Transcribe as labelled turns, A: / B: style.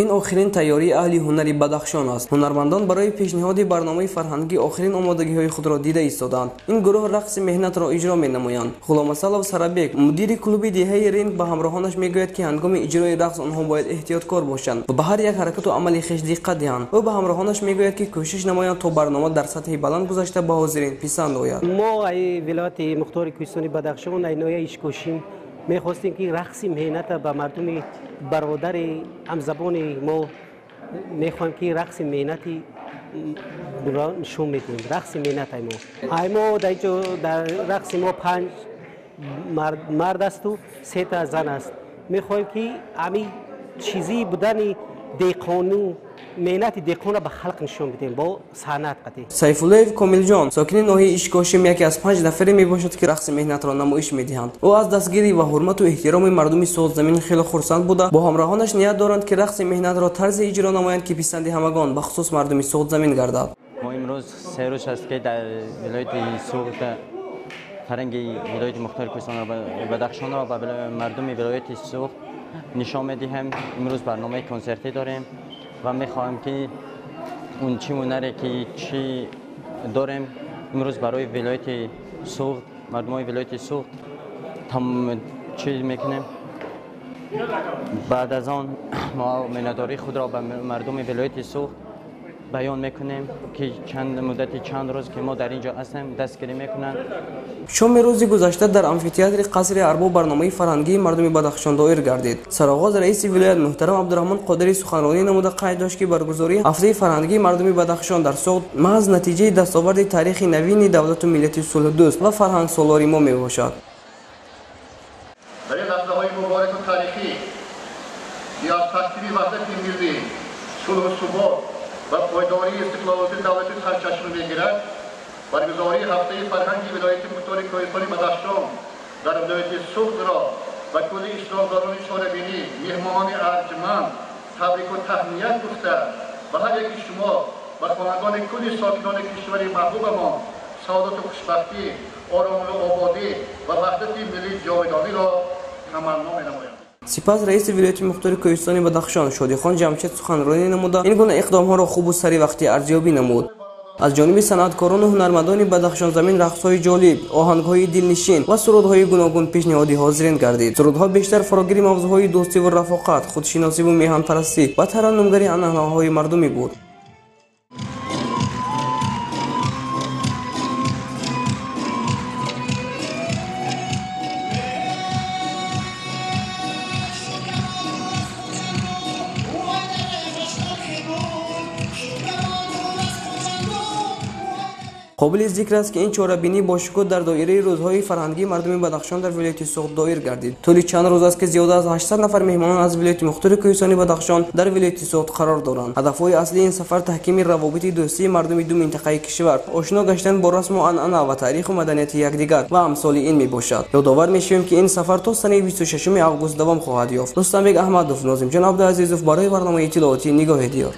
A: Ин охирин тайёрии аҳли ҳунари Бадахшон аст. Ҳунармандон барои пешниҳоди барномаи фарҳангӣ охирин омодагиҳои худро дида истоданд. Ин гурӯҳ рақси меҳнатро иҷро менамоянд. Ғуломасалов Сарабек, мудири клуби деҳаи Ринг, ба ҳамроҳонаш мегӯяд, ки ҳангоми иҷрои рақс онҳо бояд эҳтиёткор бошанд ва ба ҳар як ҳаракату амали хеш диққат диҳанд. Ӯ ба ҳамроҳонаш мегӯяд, ки кӯшиш намоянд то барнома дар сатҳи баланд гузашта ба ҳозирин писанд ояд.
B: Мо ай вилояти мухтори кӯҳистони Бадахшон, ай ноҳияи Ишкошим мехостем, ки рақси меҳната ба мардуми бародари ҳамзабони мо мехоҳем, ки рақси меҳнати нишон медиҳем. Рақси меҳнат ай мо. Ай мо дар инҷо дар рақси мо 5 мард асту 3 та зан аст. Мехоҳем, ки ҳамин чизи будани деҳқону меҳнати деҳқонро ба халқ нишон бидиҳем бо санъат қатъӣ.
A: Сайфуллоев Комилҷон, сокини ноҳияи Ишкошим, яке аз 5 нафаре мебошад, ки рақси меҳнатро намоиш медиҳанд. Ӯ аз дастгирӣ ва ҳурмату эҳтироми мардуми Суғдзамин хеле хурсанд буда, бо ҳамроҳонаш ният доранд, ки рақси меҳнатро тарзе иҷро намоянд, ки писанди ҳамагон, бахусус мардуми Суғдзамин гардад.
C: Мо имрӯз 3 рӯз аст, ки дар вилояти Суғд фарҳанги вилояти мухтори кӯҳистони Бадахшонро ба мардуми вилояти Суғд нишон медиҳем. Имрӯз барномаи консертӣ дорем ва мехоҳем, ки он чӣ ҳунаре ки чӣ дорем имрӯз барои вилояти Суғд, мардумои вилояти Суғд чӣ мекунем. Баъд аз он мо миннатдории худро ба мардуми вилояти Суғд баён мекунем, ки чанд муддати чанд рӯз ки мо дар ин ҷо ҳастем дастгирӣ мекунанд.
A: Шоми рӯзи гузашта дар амфитеатри қасри Арбоб барномаи фарҳангии мардуми Бадахшон доир гардид. Сароғоз раиси вилоят муҳтарам Абдураҳмон Қодирӣ суханронӣ намуда қайд дошт, ки баргузории ҳафтаи фарҳангии мардуми Бадахшон дар Суғд маҳз натиҷаи дастоварди таърихи навини давлату миллати сулҳдӯст ва фарҳангсолори мо мебошад.
D: Дар ин лаҳзаҳои мубораку таърихӣ, ки аз таҳкими ваҳдати миллӣ, сулҳу субот ва пойдории истиқлолияти давлатӣ сарчашма мегирад, баргузории ҳафтаи фарҳанги вилояти мухтори кӯҳистони Бадахшон дар вилояти Суғдро ба кулли иштирокдорони чорабинӣ, меҳмонони арҷманд табрику таҳният гуфта, ба ҳар яки шумо ба хонадони кулли сокинони кишвари маҳбубамон саодату хушбахтӣ, оромию ободӣ ва ваҳдати миллии ҷовидониро таманно менамоям.
A: Сипас раиси вилояти мухтори кӯҳистони Бадахшон Шодихон Ҷамшед суханронӣ намуда ин гуна иқдомҳоро хубу саривақтӣ арзёбӣ намуд. Аз ҷониби санъаткорону ҳунармандони Бадахшонзамин рақсҳои ҷолиб, оҳангҳои дилнишин ва сурудҳои гуногун пешниҳоди ҳозирин гардид. Сурудҳо бештар фарогири мавзӯъҳои дӯстиву рафоқат, худшиносиву меҳанпарастӣ ва тараннумгари анъанаҳои мардумӣ буд. Қобили зикр аст, ки ин чорабинӣ бо шукӯҳ дар доираи рӯзҳои фарҳангии мардуми Бадахшон дар вилояти Суғд доир гардид. Тӯли чанд рӯз аст, ки зиёда аз 800 нафар меҳмонон аз вилояти мухтори кӯҳистони Бадахшон дар вилояти Суғд қарор доранд. Ҳадафҳои аслии ин сафар таҳкими равобити дӯстии мардуми ду минтақаи кишвар, ошно гаштан бо расму анъана ва таъриху маданияти якдигар ва амсоли ин мебошад. Ёдовар мешавем, ки ин сафар то санаи 26 август давом хоҳад ёфт. Рустамбек Аҳмадов, Нозимҷон Абдуазизов барои барномаи иттилоотии Нигоҳи Диёр.